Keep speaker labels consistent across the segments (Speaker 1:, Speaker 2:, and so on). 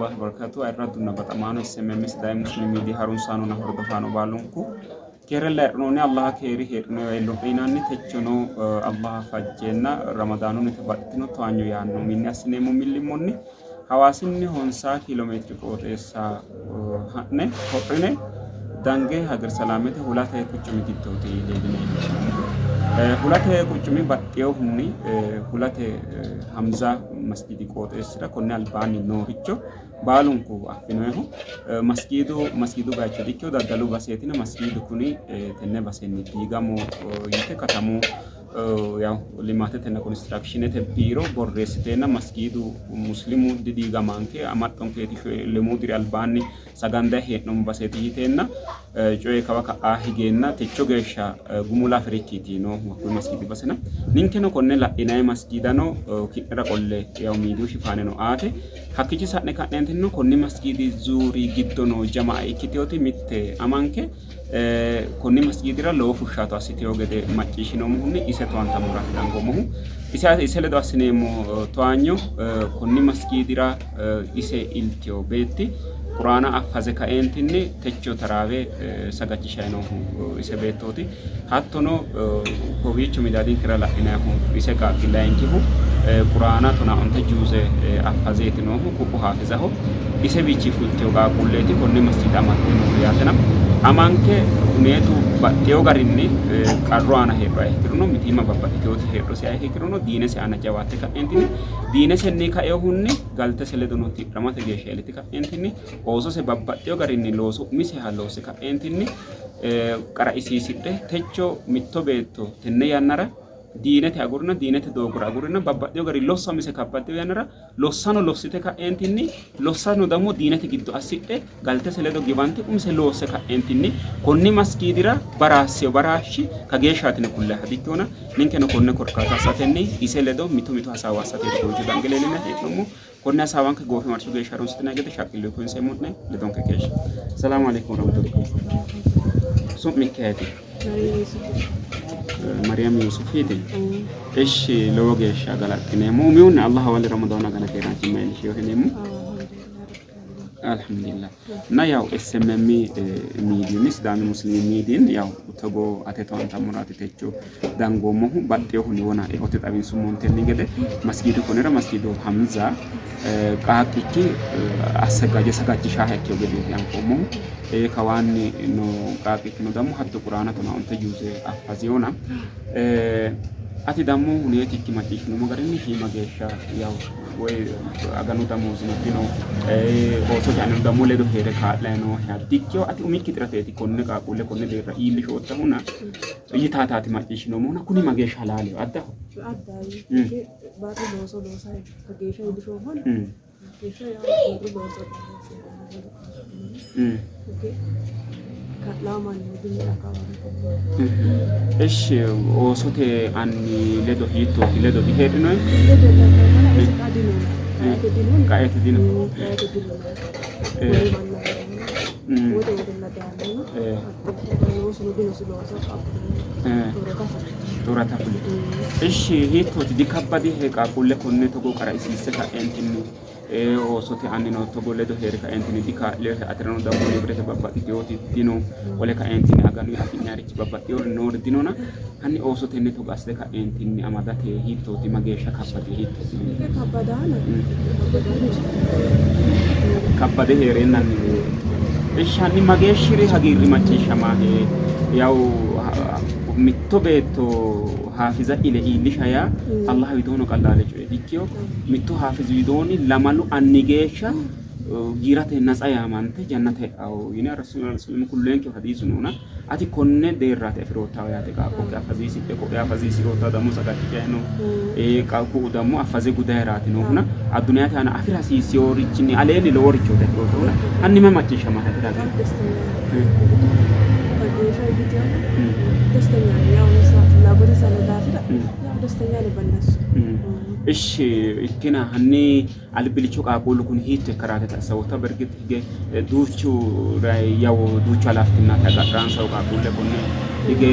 Speaker 1: warahmatullahi wabarakatuh. Ayirradunna baxamaano SMM Sidaami Muslim Media harunsaanonna hordofaano baalunku keerella heedhinoonni Allaha keeri heedhino eello'ne yinanni techono Allaha fajjeenna Ramadaanunni baxxitino towaanyo yaanno minni assineemmo millimmonni Hawaasinni honsaa kiilomeetiri qooxeessa ha'ne hodhine dange Hager Salaamete Hulate quchumi giddooti leelline hee'noommohu. Hulate quchumi baxxinohunni Hulate Hamza masgiidi qooxeessira konni albaanni nooricho baalunku affinoyihu masgiidu masgiidu bayicho dikkino daddalu baseetina masgiidu kuni tenne basenni diigamo yite katamu yaw limatetenna konistirakshinete biiro borreessiteenna masgiidu muslimu didiigamanke amaxxonkeeti lemuu diri albaanni sagandayi hee'noommo baseeti yiteenna coyi kawa ka'aa higeenna techo geeshsha gumula afi'rikkiiti noohu hakkuyi masgiidi basena. Ninkeno konne la'inanni masgiidano ki'nera qolle yaw miidiyu shifaaneno aate hakkiichi sa'ne ka'neentino konni masgiidi zuuri giddo noo jama'a ikkiteoti mitte amanke Konni masgiidira lowo fushshaato assitino gede macciishshinoommohunni ise towaantammoraati dangoommohu. Ise ise ledo assineemmo towaanyo konni masgiidira ise iltino beetti Quraana affaze kaeentinni techo taraawe sagachishayi noohu ise beettooti. Hattono kowiicho midaadinkera la'inannihu ise qaaqqi layinkihu Quraana 11 juuze affazeeti noohu ku'u haafizaho. Isewiichi fultino qaaqquulleeti konne masjiida amadde noohu yaatena. Amanke huneetu baxxeewo garinni qarru aana heedhuha ikkirono mitiimma babbaxxiteewoti heedhuseha ikkirono diinese aana jawaatte ka'eentinni diinesenni kainohunni galtese ledono tidhamate geeshsha iillite ka'eentinni oosose babbaxxeewo garinni looso umiseha loosse ka'eentinni qara'isiisidhe techo mitto beetto tenne yannara diinete agurina diinete doogora agurina babbaxxewo gari lossa umise kabbaddino yannara lossano lossite ka'eentinni lossano dammo diinete giddo assidhe galtese ledo giwante umise loosse ka'eentinni konni masgiidira baraassino baraashshi kageeshshaatine kullanniha dikkina ninkeno konne korkaata assatenni ise ledo mito mito hasaawa assate kowiicho dange leellinanni hee'noommo. Konne hasaawanke goofimarchu geeshsha harunsitinanni gede shaqqillunni koyinseemmo'ne. Ledonke keeshshe. Salaamu aleykum warahmatullahi. Su'mikki ayeti? Mariyam Yusufiiti. Ishi lowo geeshsha galaxxineemmo. Umihunni Allah hawali Ramadaana agana keeraanchimma iillishiyo yineemmo. Alhamdulillah. እና ያው ኤስኤምኤም ሚዲዩኒ Sidaami Muslimi Miidiyin yaw togo ate towantammorati techo dangoommohu baxxinohunni wona eote xawinsummontenni gede masgiidu konira masgiidu Hamza qaaqqikki assaggaje sagachishaaha ikkino gedeeti anfoommohu. Kawaanni noo qaaqqikkino dammo hatto quraana 11 juuze affaziyona ati dammo huneetikki macciishshinummo garinni shiima geeshsha yaw woy aganu damoozino dino oosote annino dammo ledo hee're kaa'layi nooheha dikkino ati umikki xirateeti konne qaaqquulle konne deerra iillishoottahuna yitaataati macciishshinoommohuna kuni mageeshsha halaaleho addaho?
Speaker 2: Addaho. Barru looso loosa kageeshsha iillishoommona kageeshsha barru looso kaa'laa manni dino
Speaker 1: Ishi oosote anni ledo hiittooti ledo diheedhinoyi? Qaete dino. Xurata fuli. Ishi hiittooti dikabbadihe qaaqquulle konne togo qaraisiisse ka'eentinni oosote annino togo ledo hee're kaeentinni dikaa'linohe aterano dammo nibirete babbaxxiteyooti dino wole kaeentinni aganu afi'nayirichi babbaxxeyori noori dinona hanni ooso tenne togo assite kaeentinni amadate hiittooti mageeshsha kabbade hiittooti kabbade hee'reennanni ishshi hanni mageeshshiri hagiirri macciishshamahe yawu mitto beetto haafiza ile iillisha yaa Allah widoono qallaale coye dikkino. Mittu haafizi widoonni lamalu anni geeshsha giirate natsa yaamante jannate e'ao yine Rasuul sallam kulleenke hadiisu noona ati konne deerraati afi'roottaho yaate qaaqqokki afaziisidhe ko'e afaziisi'rootta dammo sagachichay no ku'u dammo afaze gudayiraati noohuna adduniyate aana afi'ra hasiisiyoorichinni aleenni loworichooti afi'roottahuna hanni ma macciishshamahe atera
Speaker 2: ደስተኛ ነኝ። ያው እሷ ፍላጎቴ ስለዳፍራ ያው ደስተኛ ነኝ በእነሱ።
Speaker 1: Ishi ikkina hanni albilicho qaaqquullu kuni hiitto ikkaraati assawota bergit hige duuchu yawo duuchu halaftinnaati agadhaansahu qaaqquulle konne hige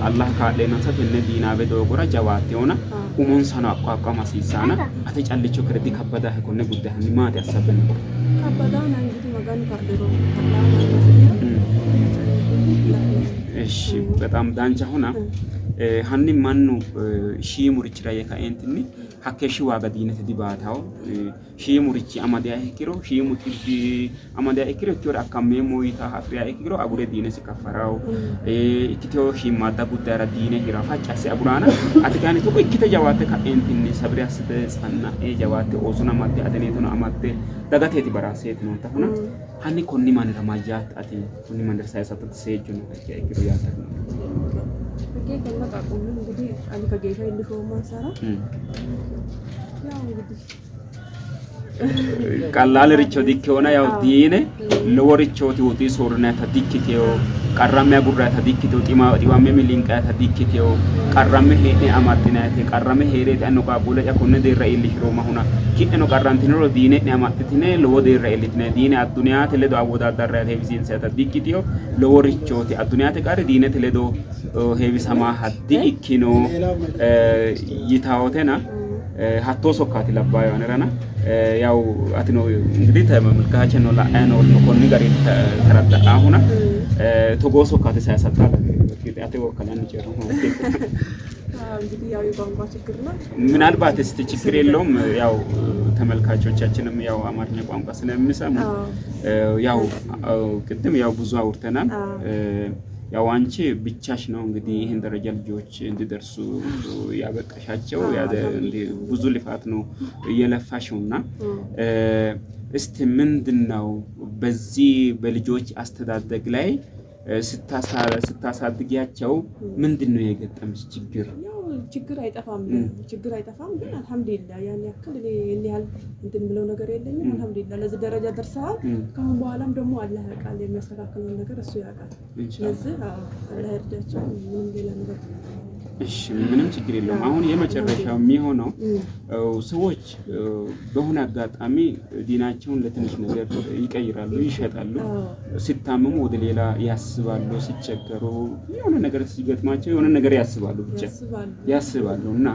Speaker 1: Allah kaa'leenansa tenne diinaawe doogora jawaattehona Umonsano aqqaqqama hasiissaana ate callicho kire dikabbadahe konne gudde hanni maati assabbe no?
Speaker 2: Kabbadaana እንግዲህ Maganu kaa'liro kaa'laano
Speaker 1: እሺ በጣም danchahona hanni mannu shiimurichira yee kaeentinni hakkeeshshi waaga diinete dibaatawo shiimurichi amadiha ikkiro shiimu xibbi amadiha ikkiro ikkewore akkammeemmo yitaaha afiriha ikkiro agure diinesi kaffarawo ikkitewo shiimmaadda guddayara diine hira facci asse aguraana ati kayinni togo ikkite jawaatte ka'eentinni sabiri assite tsanna'e jawaatte oosono amadde ateneetono amadde dagateeti baraasseeti noottahona hanni konni mannira mayyaate ati konni mannira sayisattoti seejjo nooha ikkiha ikkiro yaatta
Speaker 2: Hagee konne qaaqquullu እንግዲህ ani kageeshsha iillishoommonsara ያው እንግዲህ
Speaker 1: Qallaalericho dikkewona yaw diine loworichooti woxi soorrinayta dikkitewo qarramme agurrayta dikkitewo xiwamme milinqayta dikkitewo qarramme hee'ne amaxxinayte qarrame hee'reeti anno qaaqquulle'ya konne deerra iillishiroomahuna ki'neno qarrantinoro diine'ne amaxxitine lowo deerra iillitine diine adduniyate ledo awwodaaddarrayte heewisiinsayta dikkitewo loworichooti adduniyate qarri diinete ledo heewisamaaha di''ikkino yitaawotena hattoo sokkaati labbaayo anerana ያው atino እንግዲህ ተመልካችን ነው la'ayi noorino konni garinni tarada'aahuna togoo sokkaati sayisatta ate wokkalanni coyi'rummo.
Speaker 2: እንግዲህ ያው የቋንቋ ችግር ነው።
Speaker 1: ምናልባት እስቲ ችግር የለውም ያው ተመልካቾቻችንም ያው አማርኛ ቋንቋ ስለሚሰሙ ያው ቅድም ያው ብዙ አውርተናል። ያው አንቺ ብቻሽ ነው እንግዲህ ይህን ደረጃ ልጆች እንዲደርሱ ያበቃሻቸው። ብዙ ልፋት ነው እየለፋሽው እና እስቲ ምንድን ነው በዚህ በልጆች አስተዳደግ ላይ ስታሳድጊያቸው ምንድን ነው የገጠምሽ ችግር?
Speaker 2: ያው ችግር አይጠፋም፣ ችግር አይጠፋም። ግን አልሐምዱሊላህ ያን ያክል እኔ ይህን ያህል እንትን ብለው ነገር የለኝም። አልሐምዱሊላህ ለዚህ ደረጃ ደርሰዋል። ከአሁን በኋላም ደግሞ አላህ ያውቃል፣ የሚያስተካክለውን ነገር እሱ ያውቃል። ስለዚህ አላህ ይርዳቸው። ምንም ሌላ ነገር
Speaker 1: እሺ፣ ምንም ችግር የለውም። አሁን የመጨረሻው የሚሆነው ሰዎች በሆነ አጋጣሚ ዲናቸውን ለትንሽ ነገር ይቀይራሉ፣ ይሸጣሉ። ሲታመሙ ወደ ሌላ ያስባሉ፣ ሲቸገሩ የሆነ ነገር ሲገጥማቸው የሆነ ነገር ያስባሉ፣ ብቻ ያስባሉ። እና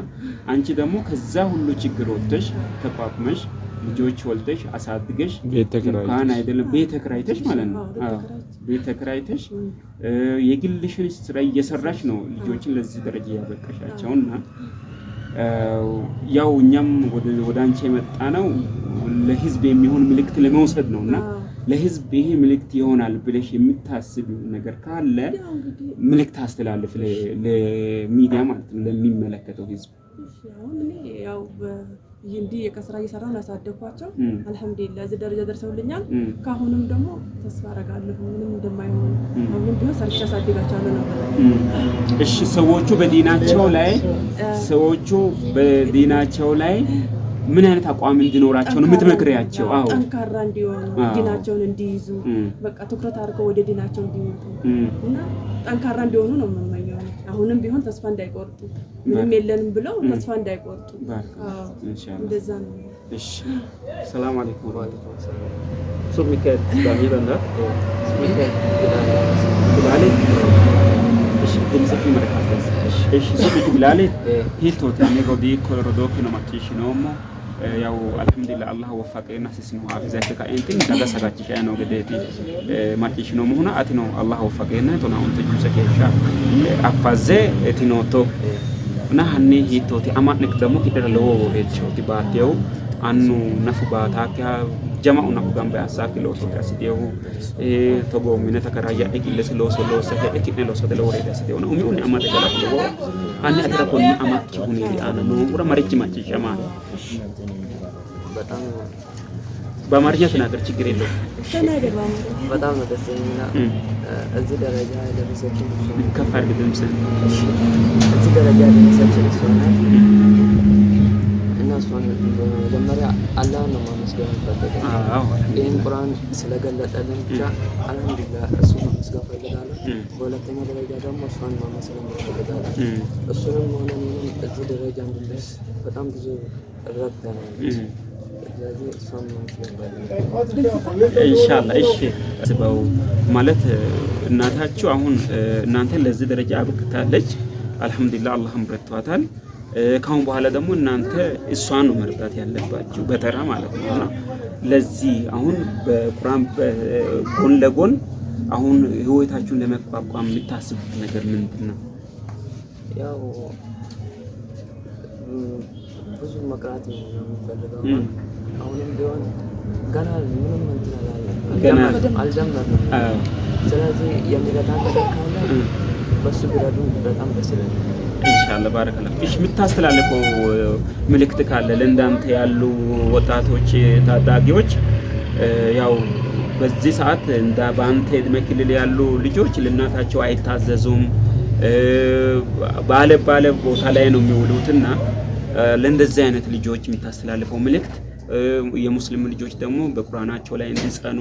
Speaker 1: አንቺ ደግሞ ከዛ ሁሉ ችግር ወጥተሽ ተቋቁመሽ ልጆች ወልደሽ አሳድገሽ እንኳን አይደለም ቤት ተከራይተሽ ማለት ነው። አዎ ቤት ተከራይተሽ የግልሽን ስራ እየሰራሽ ነው ልጆችን ለዚህ ደረጃ ያበቃሻቸው። እና ያው እኛም ወደ አንቺ የመጣ ነው ለህዝብ የሚሆን ምልክት ለመውሰድ ነው። እና ለህዝብ ይሄ ምልክት ይሆናል ብለሽ የምታስቢው ነገር ካለ ምልክት አስተላልፍ ለሚዲያ ማለት ነው፣ ለሚመለከተው ህዝብ።
Speaker 2: አሁን እኔ ያው እንዲህ የቀን ስራ እየሰራሁ ነው ያሳደግኳቸው። አልሐምዱሊላህ እዚህ ደረጃ ደርሰውልኛል። ከአሁንም ደግሞ ተስፋ አደርጋለሁ ምንም እንደማይሆኑ፣ አሁንም ቢሆን ሰርቼ አሳድጋቸዋለሁ ነው።
Speaker 1: እሺ፣ ሰዎቹ በዲናቸው ላይ ምን አይነት አቋም እንዲኖራቸው ነው የምትመክሪያቸው?
Speaker 2: አዎ ጠንካራ እንዲሆኑ፣ ዲናቸውን እንዲይዙ፣ በቃ ትኩረት አድርገው ወደ ዲናቸው እንዲመጡ እና ጠንካራ እንዲሆኑ ነው የምመኘው። አሁንም ቢሆን ተስፋ እንዳይቆርጡ፣ ምንም የለንም ብለው ተስፋ እንዳይቆርጡ እንደዛ ነው።
Speaker 1: እሺ፣ ሰላም አለይኩም።
Speaker 3: ሱሚከ ዳሚረና ሱሚከ
Speaker 1: ብላሌ። እሺ፣ ድምፅህ ይመረካል። እሺ፣ ሱሚክ ብላሌ hiittooti ane rodii rodookino macciishshinoommo ያው አልሐምዱሊላህ አላህ ወፈቀና ሲስኑ ሀፊዛ ከእንትን daga sagachisha ነው gedeeti macciishshinoommohuna atino አላህ ወፈቀና ቶና onte juuse geeshsha affaze etinootto እና hanni hiittooti ama'ne ደግሞ kidhera lowo hechooti baatteehu annu nafu baataakkiha jama'u nafu gamba assaakki loosooti assiteehu togo mine takaraayya'e qillesi looso loosse heedhe ki'ne loosate lowo reeti assiteehuna umihunni amate galatu lowo hanni atera konni amakki huneeti aana noohura marichi macciishshamaati?
Speaker 3: በጣም
Speaker 1: በአማርኛ ተናገር፣ ችግር የለውም።
Speaker 2: ተናገር በአማርኛ።
Speaker 3: በጣም ነው ደስ የሚለው። እዚህ ደረጃ የደረሰችን እሷ ናት።
Speaker 1: ከፍ አድርግ ድምፅህን።
Speaker 3: እዚህ ደረጃ የደረሰችን እሷ ናት እና እሷን በመጀመሪያ አላህን ነው ማመስገን የምፈልገው። ይህን ቁርአን ስለገለጠልን ብቻ አልሐምዱሊላህ እሱን ማመስገን እፈልጋለሁ። በሁለተኛ ደረጃ ደግሞ እሷን ማመስገን እፈልጋለሁ። እሱንም ሆነ እኔንም እዚህ ደረጃ እንድንደርስ በጣም ብዙ ረድታናለች። ስለዚህ እሷን ማመስገን እፈልጋለሁ።
Speaker 1: ኢንሻአላህ። እሺ፣ ስበው ማለት እናታችሁ አሁን እናንተን ለዚህ ደረጃ አብቅታለች። አልሐምዱሊላህ አላህም ረድቷታል። ካሁን በኋላ ደግሞ እናንተ እሷን ነው መርዳት ያለባችሁ በተራ ማለት ነው። እና ለዚህ አሁን በቁርአን ጎን ለጎን አሁን ህይወታችሁን ለመቋቋም የምታስቡት ነገር ምንድን ነው?
Speaker 3: ያው ብዙ መቅራት ነው የምፈልገው። አሁንም ቢሆን ገና ምንም እንትን አላለም፣ አልጀመርንም። ስለዚህ የሚረዳን ነገር ካለ በሱ ቢረዱን በጣም ደስ ይለኛል።
Speaker 1: ኢንሻአላህ ባረከላ። እሺ የምታስተላልፈው መልእክት ካለ ለእንዳንተ ያሉ ወጣቶች ታዳጊዎች፣ ያው በዚህ ሰዓት እንደ በአንተ እድሜ ክልል ያሉ ልጆች ለእናታቸው አይታዘዙም፣ ባለ ባለ ቦታ ላይ ነው የሚውሉትና ለእንደዚህ አይነት ልጆች የምታስተላልፈው መልእክት፣ የሙስሊም ልጆች ደግሞ በቁርአናቸው ላይ እንዲጸኑ፣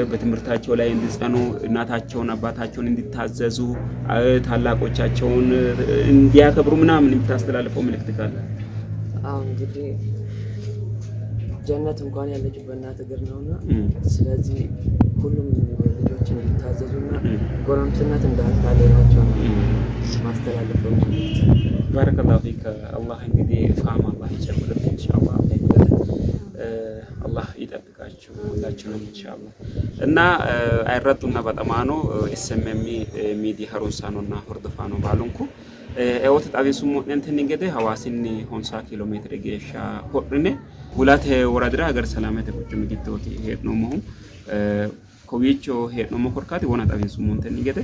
Speaker 1: በትምህርታቸው ላይ እንዲጸኑ፣ እናታቸውን አባታቸውን እንዲታዘዙ፣ ታላቆቻቸውን እንዲያከብሩ ምናምን የምታስተላልፈው መልእክት ካለ?
Speaker 3: አዎ እንግዲህ ጀነት እንኳን ያለችው በእናት እግር ነውና፣ ስለዚህ ሁሉም ልጆች እንዲታዘዙና ጎረምስነት እንዳታለላቸው ነው ማስተላለፈው መልእክት።
Speaker 1: ባረከላሁ ፊክ። አላህ እንግዲህ ፋም አላህ ይጨምርልህ ኢንሻአላህ። አላህ ይጠብቃችሁ ሁላችሁንም ኢንሻአላህ። እና ayirraddunna baxamaano SMM miidiya harunsaanonna hordofaano baalunku eote xawinsummo'nentenni gede Hawaasinni 50 kiilo meetire geeshsha hodhine Hulate woradira Hager Selamete quchumi giddooti hee'noommohu. Kowiicho hee'noommo korkaati wona xawinsummontenni gede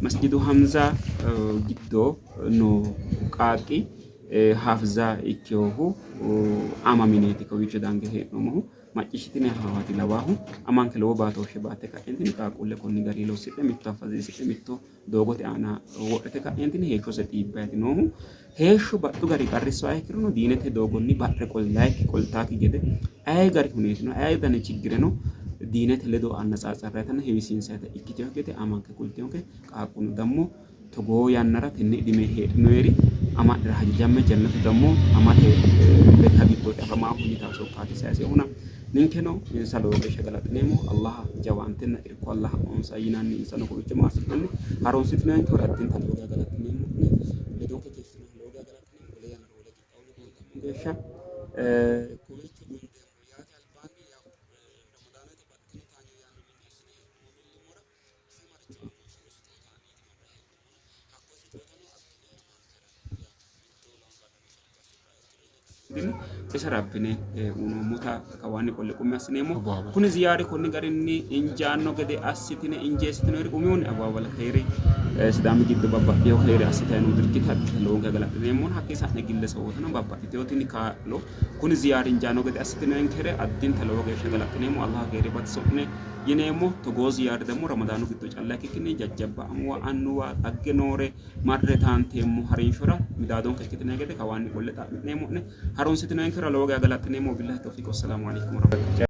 Speaker 1: Masjidu Hamza giddo noo qaaqqi hafiza ikkinohu ama mineeti kowiicho dange hee'noommohu. Macciishshitine hawaati lawaahu amanke lowo baatooshshe baatte ka'eentinni qaaqquulle konni gari lossidhe mitto hafaziisidhe mitto doogote aana wodhite ka'eentinni heeshshose xiibbayti noohu. Heeshsho baxxu gari qarrissuha ikkirono diinete doogonni badhe qollayikki qoltaakki gede aye gari huneetino aye dani chiggireno diinete ledo annatsaatsarraytanna heewisiinsayta ikkiteyo gede amanke kulteyonke. Qaaqquno dammo togoo yannara tenne idime heedhinoyeri ama'nera hajajamme jannatu dammo amate lekka giddooti afamaahu yitaa sokkaati sayisehuna ninkeno insa lowo geeshsha galaxineemmo. Allah jawaantenna irko Allah onsa yinanni insano kowiicho maassi'nanni harunsitinonkehura addinta lowo geeshsha galaxineemmo'ne. Ledonke keeshshitinohu lowo geeshsha galaxineemmo. Wole yannara wole qixxaawo ledo geeshsha kowiicho gundeemmo yaate albaanni yaw Ramadaanete baxxitino taanyo yaanno mini assine hee'noommo millimmora shiimaricho aamamooshshe sixootaaniiti marre hee'noommohuna hakkoye sixootano abbine amankera yaw mitto lamu barrano sharqi assi'ra ikkiro yine ka'neentinni isera abbine uyinoommota kawaanni qolle qummi assineemmo. Kuni ziyaari konni garinni injaanno gede assitine injeessitinoyiri umihunni Abwaabal Kheyri Sidaami giddo babbaxxino kheyri assitanni noo dirjite addinta lowo geya galaxxineemmo. Hakkii sa'ne gillesootuno babbaxxitino tini kaa'lo kuni ziyaari injaanno gede assitinoyinkere addinta lowo geeshsha galaxxineemmo. Allah kheyri batiso'ne yineemmo. Togoo ziyaari ደግሞ Ramadaanu giddo calla ikkikkinni jajjabba amuwa, annuwa, xagge noore marre taanteemmo harinshora midaadonke ikkitinanni gede kawaanni qolle xa'mi'neemmo'ne. Harunsitinoyinkehura lowo geya galaxxineemmo. Billahi tawfiq. Wassalaamu alaikum warahmatullahi.